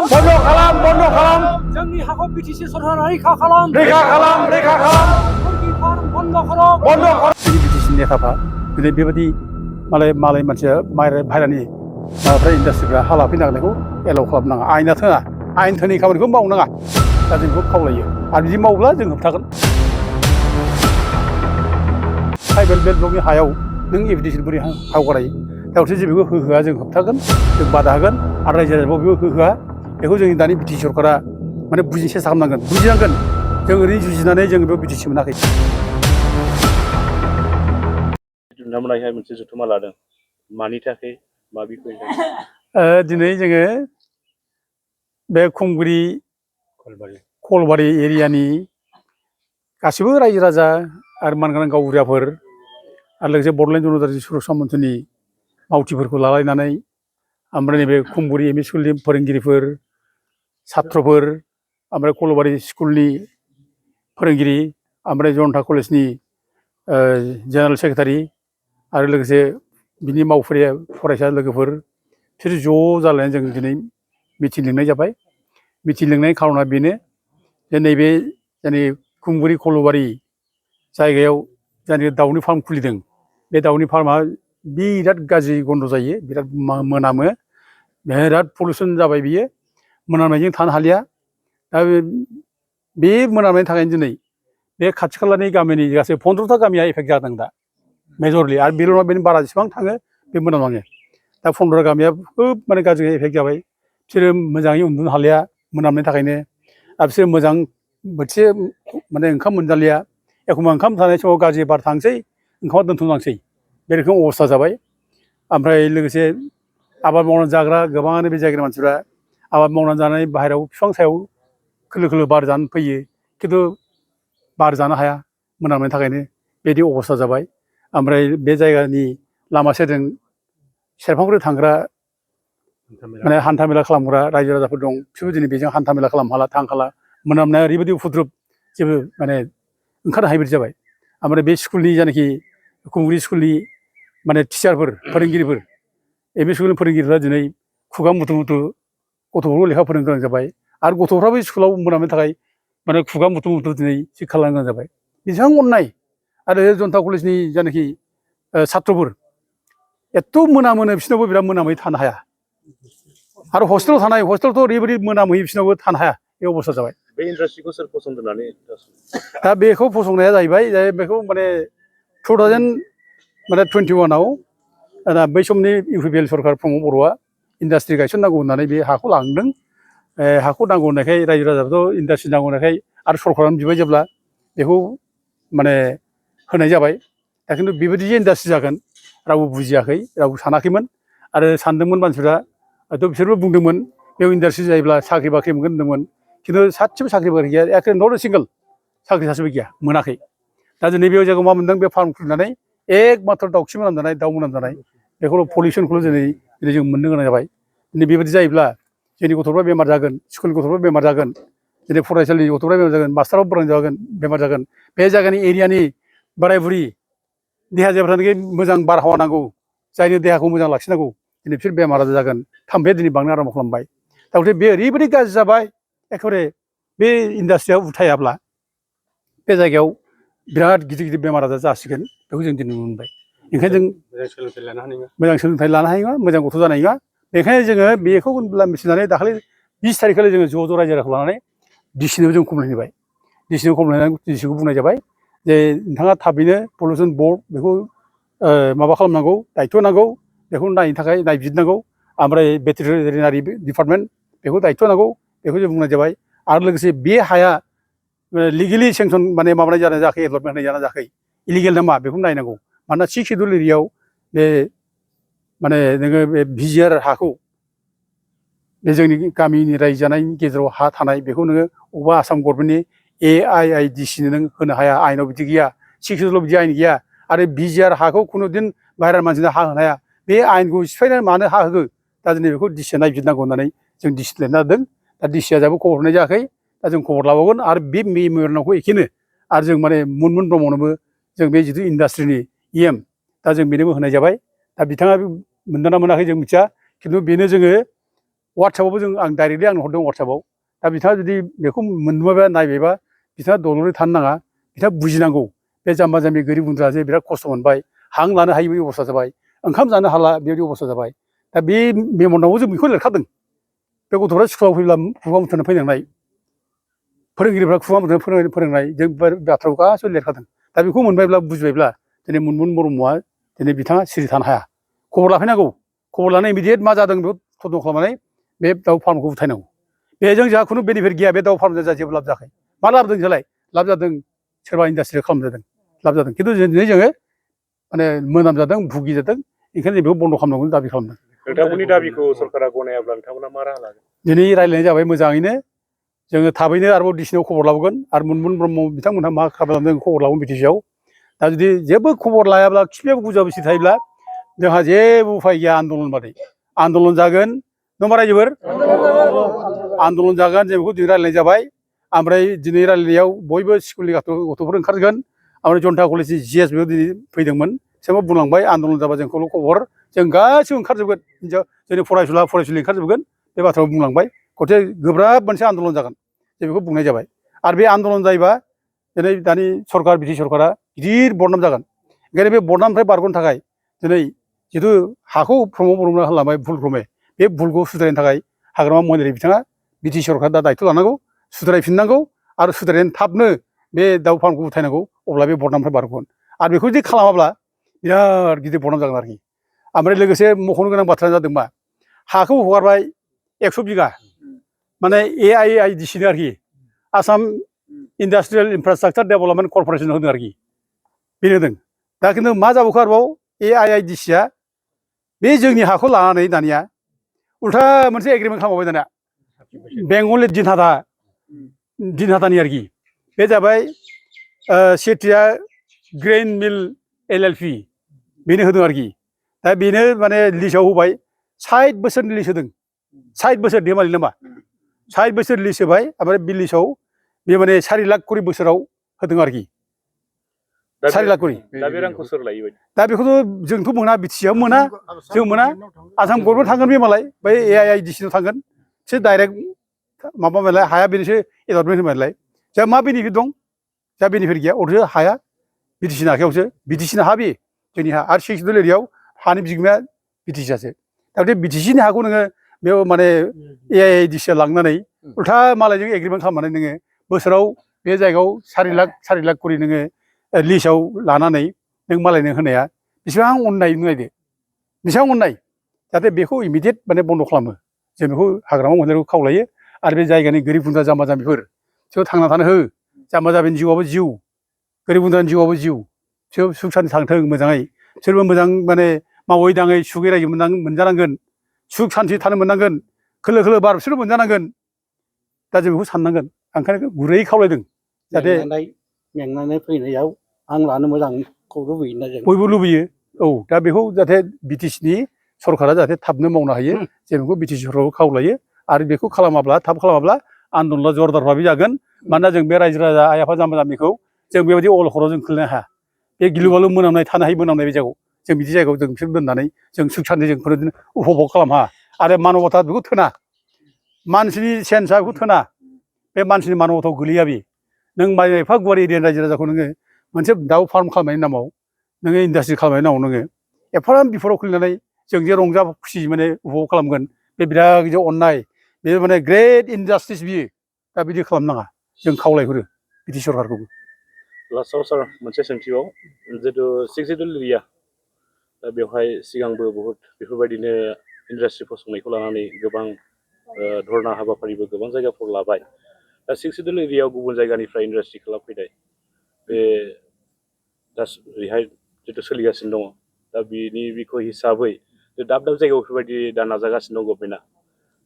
बन्द' खालाम बन्द' खालाम जोंनि हाखौ बिटिसि सरकारा रैखा खालाम रैखा खालाम रैखा खालाम मुर्गि फार्म बन्द' खालाम बन्द' खालाम जोंनि बिटिसि नेताफ्रा दिनै बेबायदि मालाय मानसिया बाहेरानि माबाफ्रा इन्डास्ट्रिफ्रा हा लाफैनो नागिरनायखौ एलाउ खालामनाङा आयेना थोना आयेन थोनि खामानिखौ मावनाङा दा जों बेखौ खावलायो आरो बिदि मावोब्ला जों होबथागोन ट्राइबेल बेल्ट ब्लकनि हायाव नों एफिडेभिट बोरै हायाव गरायो दाउथो जे बेखौ होहोआ जों होबथागोन जों बादा होगोन आरो रायजो राजाफ्राव बेखौ होहोआ बेखौ जोंनि दानि बिटिसि सरकारा माने बुजिनो सेस्था खालामनांगोन बुजिनांगोन जों ओरैनो जुजिनानै जों बेयाव बिटिसि मोनाखै नोंथांमोनहाय मोनसे जथुमा लादों मानि थाखाय मा बिखय दिनै जोङो बे खुंगुरि खलबारि एरियानि गासिबो रायजो राजा आरो मानगोनां गावबुराफोर आरो लोगोसे बड'लेण्ड जनजाति सुरक्षा मन्थ्रिनि मावथिफोरखौ लालायनानै ओमफ्राय नैबे खुंगुरि एम इ स्कुलनि फोरोंगिरिफोर छात्रफोर ओमफ्राय खलबारि स्कुलनि फोरोंगिरि ओमफ्राय जनता कलेजनि जेनेरेल सेक्रेटारि आरो लोगोसे बिनि मावफारिया फरायसा लोगोफोर बिसोर ज' जालायनानै जों दिनै मिटिं लिंनाय जाबाय मिटिं लिंनायनि खार'ना बेनो जे नैबे जोंनि खुंगुरि खलबारि जायगायाव जायनाखि दाउनि फार्म खुलिदों बे दाउनि फार्मा बिराद गाज्रि गन्ध जायो बिराद मोनामो बिराद पलिउसन जाबाय बियो मोनामनायजों थानो हालिया दा बे मोनामनायनि थाखायनो दिनै बे खाथि खालानि गामिनि गासै 15टा गामिया एफेक्ट जादों दा मेजरलि आरो बेल' नङा बेनि बारा जेसेबां थाङो बे मोनामनाङो दा 15 गामिया खोब माने गाज्रि एफेक्ट जाबाय बिसोरो मोजाङै उन्दुनो हालिया मोनामनायनि थाखायनो आरो बिसोरो मोजां बोथिसे माने ओंखाम मोनजालिया एखमबा ओंखाम थानाय समाव गाज्रि बार थांसै ओंखामा दोनथ'लांसै बे रोखोम अबस्था जाबाय ओमफ्राय लोगोसे आबाद मावनानै जाग्रा गोबाङानो बे जायगानि मानसिफ्रा आबाद मावनानै जानानै बाहेरायाव बिफां सायाव खोलो खोलो बार जानो फैयो खिन्थु बार जानो हाया मोनामनायनि थाखायनो बिदि अबस्था जाबाय ओमफ्राय बे जायगानि लामा सेरजों सेरफांगुरि थांग्रा माने हान्था मेला खालामग्रा रायजो राजाफोर दं बिसोरबो दिनै बेजों हान्था मेला खालामनो हाला थांनो हाला मोनामनाया ओरैबायदि उपद्रब जेबो माने ओंखारनो हायि बायदि जाबाय ओमफ्राय बे स्कुलनि जायनाखि खुंगुरि स्कुलनि माने टिचारफोर फोरोंगिरिफोर एम इ स्कुलनि फोरोंगिरिफ्रा दिनै खुगा मुथु मुथु गथ'फोरखौ लेखा फोरोंनो गोनां जाबाय आरो गथ'फ्राबो स्कुलाव मोनामनो थाखाय माने खुगा मुथु मुथु दिनै थिग खालामनो गोनां जाबाय बेसेबां अननाय आरो जनता कलेजनि जायनाखि छात्रफोर एथ' मोनामोनो बिसोरनावबो बिराद मोनामै थानो हाया आरो हस्टेलावथ' ओरैबायदि मोनामहैयो बिसोरनावबो थानो हाया बे अबस्था जाबाय बे इन्डास्ट्रिखौ सोर फसंथानानै दा बेखौ फसंनाया जाहैबाय बेखौ माने 2021आव बै समनि इउ पि पि एल सरकार प्रमद बर'आ इन्डास्ट्रि गायसननांगौ होननानै बे हाखौ लांदों हाखौ नांगौ होननायखाय रायजो राजाफ्राथ' इन्डास्ट्रि नांगौ होननायखाय आरो सरकारानो बिबाय जेब्ला बेखौ माने होनाय जाबाय दा खिन्थु बेबायदि जे इन्डास्ट्रि जागोन रावबो बुजियाखै रावबो सानाखैमोन आरो सानदोंमोन मानसिफ्रा बिसोरबो बुंदोंमोन बेयाव इन्डास्ट्रि जायोब्ला साख्रि बाख्रि मोनगोन होनदोंमोन खिन्थु सासेबो साख्रि बाख्रि गैया एखे नट ए सिंगोल साख्रि सासेबो गैया मोनाखै दा दिनै बे जायगायाव मा मोनदों बे फार्म खुलिनानै एक माथ्र दाउखि मोनामजानाय दाउ मोनामजानाय बेखौल' पलिउसनखौल' दिनै जों मोननो गोनां जाबाय दिनै बेबायदि जायोब्ला जोंनि गथ'फ्रा बेमार जागोन स्कुलनि गथ'फ्रा बेमार जागोन दिनै फरायसालिनि गथ'फ्रा बेमार जागोन मास्टारफ्रा बेमार जागोन बे जायगानि एरियानि बोराय बुरि देहा जायफ्रानोखि मोजां बारहावा नांगौ जायनि देहाखौ मोजां लाखिनांगौ दिनै बिसोर बेमार आजार जागोन थाम्फैया दिनै बांनो आराम्भ खालामबाय दा गथिखे बे ओरैबायदि गाज्रि जाबाय एखेबारे बे इन्डास्ट्रिया उथायाब्ला बे जायगायाव बिराद गिदिर गिदिर बेमार आजार जासिगोन बेखौ जों दिनै नुनो मोनबाय ओंखायनो जों मोजां सोलोंथाइ लानो हानाय नङा मोजां गथ' जानाय नङा बेखायनो जोङो बेखौ मिथिनानै दाखालि 20 थारिखखालि जोङो ज' रायजो राजाखौ लानानै डिसिनियाव जों कमप्लेन होबाय डिसिनियाव कमप्लेन होनानै डिसिखौ बुंनाय जाबाय जे नोंथाङा थाबैनो पलिउसन बर्ड बेखौ माबा खालामनांगौ दायथ' नांगौ बेखौ नायनो थाखाय नायबिजिरनांगौ ओमफ्राय भेटेरिनारि डिपार्टमेन्ट बेखौ दायथ' नांगौ बेखौ जों बुंनाय जाबाय आरो लोगोसे बे हाया लिगेलि सेंसन माने माबानाय जादों जायाखै एडभार्टमेन्ट होनाय जादों जायाखै इलिगेल नामा बेखौ नायनांगौ मानोना 6 सिडुल एरियायाव बे माने नोङो बे भिजिआर हाखौ बे जोंनि गामिनि रायजो जानायनि गेजेराव हा थानाय बेखौ नोङो अबेबा आसाम गभर्नमेन्टनि AIIDC नो नों होनो हाया आयेनाव बिदि गैया 6 सिडुलाव बिदि आयेन गैया आरो भिजिआर हाखौ खुनुदिन बाहेरानि मानसिनो हा होनो हाया बे आयेनखौ सिफायनानै मानो हा होगो दा दिनै बेखौ डिसिया नायबिजिरनांगौ होननानै जों डिसि लिरना होदों दा डिसिया जाबो खबर हरनाय जायाखै दा जों खबर लाबावगोन आरो बे मेम'रेन्डामखौ एखेनो आरो जों माने मोनमोन ब्रह्मनोबो जों बे जिथु इन्डास्ट्रिनि EM दा जों बेनोबो होनाय जाबाय दा बिथाङा मोनदोंना मोनाखै जों मिथिया खिन्थु बेनो जोङो वाट्सएपआवबो जों आं डाइरेक्टलि आंनो हरदों वाट्सएपआव दा बिथाङा जुदि बेखौ मोनबायबा नायबायबा बिथाङा दलरै थानो नाङा बिथाङा बुजिनांगौ बे जाम्बा जाम्बि गोरिब गुन्द्रा जे बिराद खस्थ' मोनबाय हां लानो हायि बायदि अबस्था जाबाय ओंखाम जानो हाला बेबायदि अबस्था जाबाय दा बे मेम'नावबो जों बेखौ लिरखादों बे गथ'फ्रा स्कुलाव फैब्ला खुगा मुथानो फैनांनाय फोरोंगिरिफ्रा खुगा मुथानो फोरोंनाय जों बाथ्राखौ गासैबो लिरखादों दा बेखौ मोनबायब्ला बुजिबायब्ला दिनै मुनमुन ब्रह्मआ दिनै बिथाङा सिरि थानो हाया खबर लाफैनांगौ खबर लानानै इमिडियेट मा जादों बेखौ तदन्त खालामनानै बे दाउ फार्मखौ उथायनांगौ बेजों जोंहा खुनु बेनिफिट गैया बे दाउ फार्मजों जोंहा जेबो लाब जायाखै मा लाब जादों जोंलाय लाब जादों सोरबा इन्डास्ट्रि खालामजादों लाब जादों खिन्थु दिनै जोङो माने मोनाम जादों भुगिजादों ओंखायनो जों बेखौ बन्द' खालामनांगौ दाबि खालामदों नोंथांमोननि दाबिखौ सरकारा गनायाब्ला नोंथांमोना मा राहा लागोन दिनै रायज्लायनाय जाबाय मोजाङैनो जोङो थाबैनो आरोबाव डिसिनाव खबर लाबोगोन आरो मुनमुन ब्रह्म बिथांमोनहा मा खालामदों खबर लाबोगोन बिटिसिआव दा जुदि जेबो खबर लायाब्ला खिफियाबो गुजाबोसि थायोब्ला जोंहा जेबो उफाय गैया आन्दलन बादै आन्दलन जागोन नङा रायजोफोर आन्दलन जागोन जों बेखौ दिनै रायज्लायनाय जाबाय ओमफ्राय दिनै रायज्लायनायाव बयबो स्कुलनि गथ'फोर ओंखारगोन ओमफ्राय जनता कलेजनि जिएस बेयाव दिनै फैदोंमोन बिसोरबो बुंलांबाय आन्दलन जाबा जोंखौल' खबर जों गासैबो ओंखारजोबगोन जोंनि फरायसुला फरायसुलि ओंखारजोबगोन बे बाथ्राखौ बुंलांबाय गथे गोब्राब मोनसे आन्दलन जागोन जों बेखौ बुंनाय जाबाय आरो बे आन्दलन जायोबा दिनै दानि सरकार बिटि सरकारा गिदिर बदनाम जागोन ओंखायनो बे बदनामनिफ्राय बारग'नो थाखाय दिनै जिथु हाखौ प्रमद बर'मोना होलांबाय भुल क्रमे बे भुलखौ सुद्रायनो थाखाय हाग्रामा महिलारि बिथाङा बिटि सरकारा दा दायथ' लानांगौ सुद्रायफिननांगौ आरो सुद्रायनानै थाबनो बे दाउ फार्मखौ उथायनांगौ अब्ला बे बदनामनिफ्राय बारग'गोन आरो बेखौ जुदि खालामाब्ला बिराद गिदिर बदनाम जागोन आरोखि ओमफ्राय लोगोसे मख'नो गोनां बाथ्राया जादों मा हाखौ हगारबाय 100 बिगा माने AIIDCनो आरोखि आसाम इन्डास्ट्रियेल इनफ्रास्ट्राक्चार डेभेलपमेन्ट कर्प'रेसन होदों आरोखि बेनो होदों दा खिन्थु मा जाबावखो आरोबाव AIIDCआ बे जोंनि हाखौ लानानै दानिया उल्था मोनसे एग्रिमेन्ट खालामबाय दानिया बेंगलनि दिनहाटानि आरोखि बे जाबाय सेथिया ग्रेइन मिल LLP बेनो होदों आरोखि दा बेनो माने लिस्टआव होबाय 60 बोसोरनि लिस्ट होदों 60 बोसोर धेमालि नामा 60 बोसोर लिस्ट होबाय ओमफ्राय बे लिस्टआव बे माने 4 लाख करि बोसोराव होदों आरोखि 4 लाख करि दा बे रांखौ सोर लायो बायदि दा बेखौथ' जोंथ' मोना बिटिसिआव मोना जों मोना आसाम गभर्नमेन्ट थांगोन बे मालाय बै AIIDCनाव थांगोन बिसोर डाइरेक्ट माबा मालाय हाया बेनोसो एलटमेन्ट होबायलाय जोंहा मा बेनिफिट दं जोंहा बेनिफिट गैया अरजो हाया बिटिसिनि आखायावसो बिटिसिनि हा बे जोंनि हा आरो 6 एरियायाव हानि बिगोमाया बिटिसिआसो दा बे बिटिसिनि हाखौ नोङो बेयाव माने AIIDCआ लांनानै उल्था मालायजों एग्रिमेन्ट खालामनानै नोङो बोसोराव बे जायगायाव 4 लाख करि नोङो लिस्टआव लानानै नों मालायनो होनाया बेसेबां अननाय नायदो बेसेबां अननाय जाहाथे बेखौ इमिडियेट माने बन्द' खालामो जों बेखौ हाग्रामा महिलारिखौ खावलायो आरो बे जायगानि गोरिब गुन्द्रा जाम्बा जाम्बिफोर बिसोरखौ थांना थानो हो जाम्बा जाम्बिनि जिउआबो जिउ गोरिब गुन्द्रानि जिउआबो जिउ बिसोर सुख सान्थि थांथों मोजाङै बिसोरबो मोजां माने मावै दाङै सुखै रायजो मोनजानांगोन सुख सान्थि थानो मोननांगोन खोलो खोलो बार बिसोरबो मोनजानांगोन दा जों बेखौ साननांगोन आं ओंखायनो गुरै खावलायदों जाहाथे मेंनानै फैनायाव हां लानो मोजांखौ लुबैयोना जों बयबो लुबैयो औ दा बेखौ जाहाथे बिटिसिनि सरकारा जाहाथे थाबनो मावनो हायो जों बेखौ बिटिसि सरकारखौ खावलायो आरो बेखौ खालामाब्ला थाब खालामाब्ला आन्दलना जरदार भाबै जागोन मानोना जों बे रायजो राजा आइ आफा जाम्बा जाम्बिखौ जों बेबायदि अलखदाव जों खोलैनो हाया बे गिलु बालु मोनामनाय थानो हायि मोनामनाय बे जायगायाव जों बिदि जायगायाव जों बिसोर दोननानै जों सुख सान्थि जों बेफोरबायदिनो उपभग खालामनो हाया आरो मानबथा बेखौ थोना मानसिनि सेन्सआ बेखौ थोना बे मानसिनि मानबथाव गोलैया बे नों माइ एफा गुवार एरियानि रायजो राजाखौ नोङो मोनसे दाउ फार्म खालामनायनि नामाव नोङो इन्डास्ट्रि खालामनायनि नामाव नोङो एफाराब बिफोराव खोलैनानै जों जे रंजा खुसि माने उपभग खालामगोन बे बिराद गिदिर अननाय बे माने ग्रेट इनजास्टिस बियो दा बिदि खालामनाङा जों खावलायहरो बिटि सरकारखौबो लास्टआव सार मोनसे सोंथियाव जितु 6 सिडुल एरिया दा बेवहाय सिगांबो बहुद बेफोरबायदिनो इन्डास्ट्रि फसंनायखौ लानानै गोबां धरना हाबाफारिबो गोबां जायगाफ्राव लाबाय दा 6 सिडुल एरियायाव गुबुन जायगानिफ्राय इन्डास्ट्रि खालामफैनाय बे दा ओरैहाय जितु सोलिगासिनो दङ दा बिनि बिखय हिसाबै दाब दाब जायगायाव बेफोरबायदि दा नाजागासिनो दं गभर्नमेन्टआ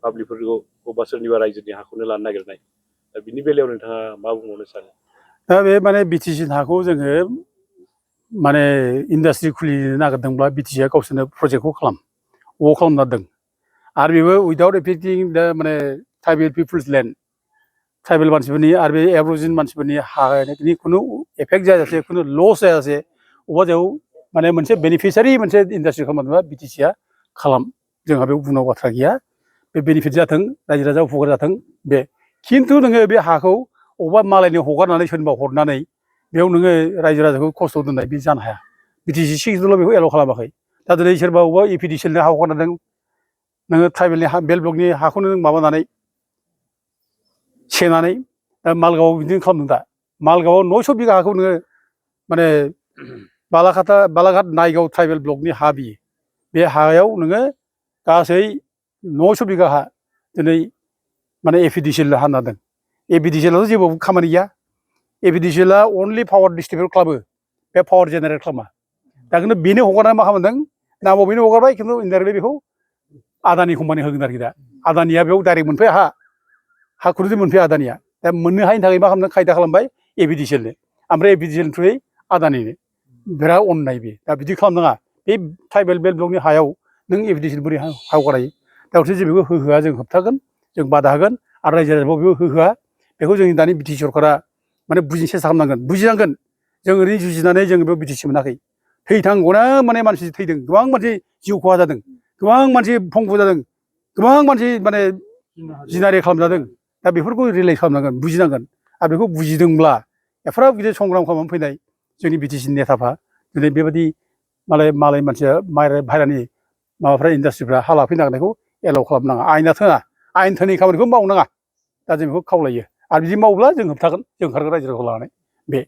पाब्लिकफोरखौ बबेबा सोरनिबा रायजोनि हाखौनो लानो नागिरनाय दा बिनि बेलायाव नोंथाङा मा बुंबावनो सानो दा बे माने बिटिसिनि हाखौ जोङो माने इन्डास्ट्रि खुलिनो नागिरदोंब्ला बिटिसिआ गावसोरनो प्रजेक्टखौ खालामना दोन आरो बेबो उइदाउट एफेक्टिं दा माने ट्राइबेल पिपुल्स लेन्ड ट्राइबेल मानसिफोरनि आरो बे एब्रजिन मानसिफोरनि हानि खुनु एफेक्ट जायाजासे खुनु लस जायाजासे अबेबा जायगायाव माने मोनसे बेनिफिसियारि मोनसे इन्डास्ट्रि खालामनोबा बिटिसिआ खालाम जोंहा बेयाव बुंनांगौ बाथ्रा गैया बे बेनिफिट जाथों रायजो राजा उपकार जाथों बे खिन्थु नोङो बे हाखौ अबेबा मालायनि हगारनानै सोरनिबा हरनानै बेयाव नोङो रायजो राजाखौ खस्थ' दोननाय बे जानो हाया बिटिसि सिक्सडुलाव बेखौ एलाव खालामाखै दा दिनै सोरबा अबेबा एपिडिसिएलनि हा हगारनानै नोङो ट्राइबेलनि हा बेल ब्लकनि हाखौनो नों माबानानै सेनानै दा मालगावआव बिदिनो खालामदों दा मालगावआव 900 बिगा हाखौ नोङो माने बालाघाट नायगाव ट्राइबेल ब्लकनि हा बियो बे हायाव नोङो गासै 900 बिगा हा दिनै माने एपिडिसिएल हा होनना दों एपिडिसिएलाथ' जेबो खामानि गैया एपिडिसिएला अनलि पावार डिस्ट्रिबिउट खालामो बे पावार जेनेरेट खालामा दा खिन्थु बेनो हगारनानै मा खालामदों नामाव बेनो हगारबाय खिन्थु इनडाइरेक्टलि बेखौ आदानि कम्पानि होगोन आरोखि दा आदानिया बेयाव डाइरेक्ट मोनफैया हा खुरुजों मोनफैया आदानिया दा मोननो हायिनि थाखाय मा खालामदों खायदा खालामबाय एपिडिसिएलनो ओमफ्राय एपिडिसिएलनि थ्रुयै आदानिनो बिराद अननाय बे दा बिदि खालामनाङा बे ट्राइबेल बेल ब्लकनि हायाव नों एपिडिसिएल बोरै हा हगारायो दा हरसे जों बेखौ होहोआ जों होबथागोन जों बादा होगोन आरो रायजो राजाखौ बेखौ होहोआ बेखौ जोंनि दानि बिटिसि सरकारा माने बुजिनो सेस्था खालामनांगोन बुजिनांगोन जों ओरैनो जुजिनानै जों बेयाव बिटिसि मोनाखै थैथां गनाय माने मानसि थैदों गोबां मानसि जिउ खहा जादों गोबां मानसि भंग जादों गोबां मानसि माने जिनाहारि खालामजादों दा बेफोरखौ रियेलाइज खालामनांगोन बुजिनांगोन आरो बेखौ बुजिदोंब्ला एफाराब गिदिर संग्राम खालामनानै फैनाय जोंनि बिटिसि नेताफ्रा दिनै बेबायदि मालाय मानसिया बाहेरानि माबाफ्रा इन्डास्ट्रिफ्रा हा लाफैनो नागिरनायखौ एलाउ खालामनाङा आयेना थोना आयेन थोनि खामानिखौ मावनाङा दा जों बेखौ खावलायो आरो बिदि मावोब्ला जों होबथागोन जों ओंखारगोन रायजो राजाखौ लानानै बे